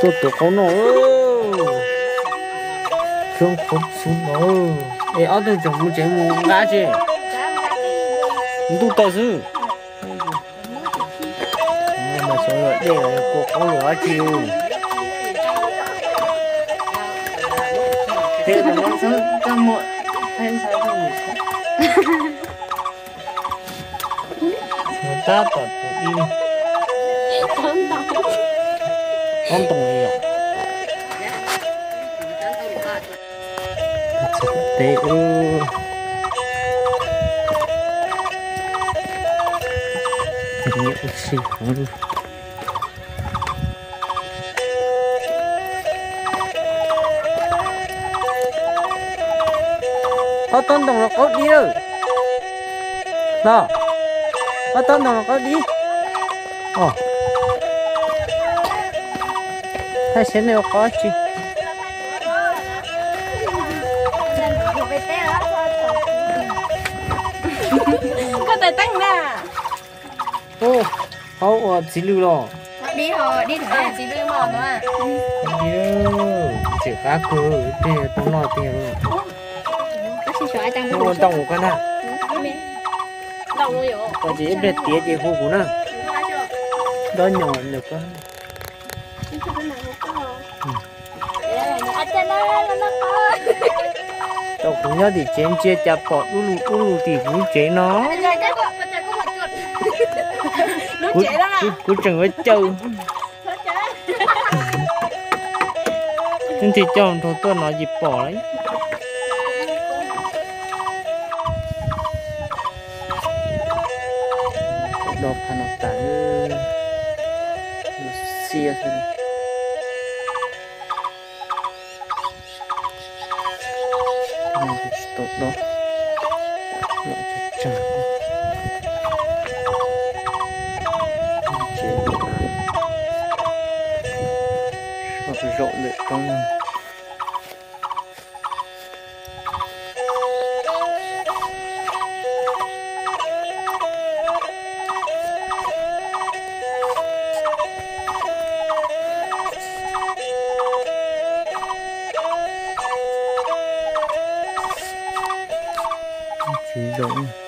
Tus qaub no, coob qhov txhub no. Es ob tug tseem mus tsev mus nqa tsi? Ntuj tawm xwb. Mas xyov yog dej los yog kua qaub los dab tsi. Tab tom tus ib, ob ntoo li yom. Txog teb ub, nyiam ua si heev. Ob tob ntoo los qaub dib lawm. Los, ob tob ntoo los qaub dib. Os, thaij saib nej ua qhov tsi. Koj tais teeb na. Ub, qhov ua txiv lws los. Txiv lws, txiv qab kawg, ib pliag tau noj tiag. Ua ntoo koj na. Koj ces ib pliag tiav ces hu kuv na. Nrob nyoos ntawm koj. Tau kuv nyob tim tsev ntsia cas pom dub lug dub lug tim kuv tsev no. Kuv tseem ua caw. Ib ntsis coj nrog tuaj no ces pom lawm. Do pha no tas, xiab xwb. Tsis tau do, los tsag tsag. Tsev, zaum ntawm roob. Tsis zoo.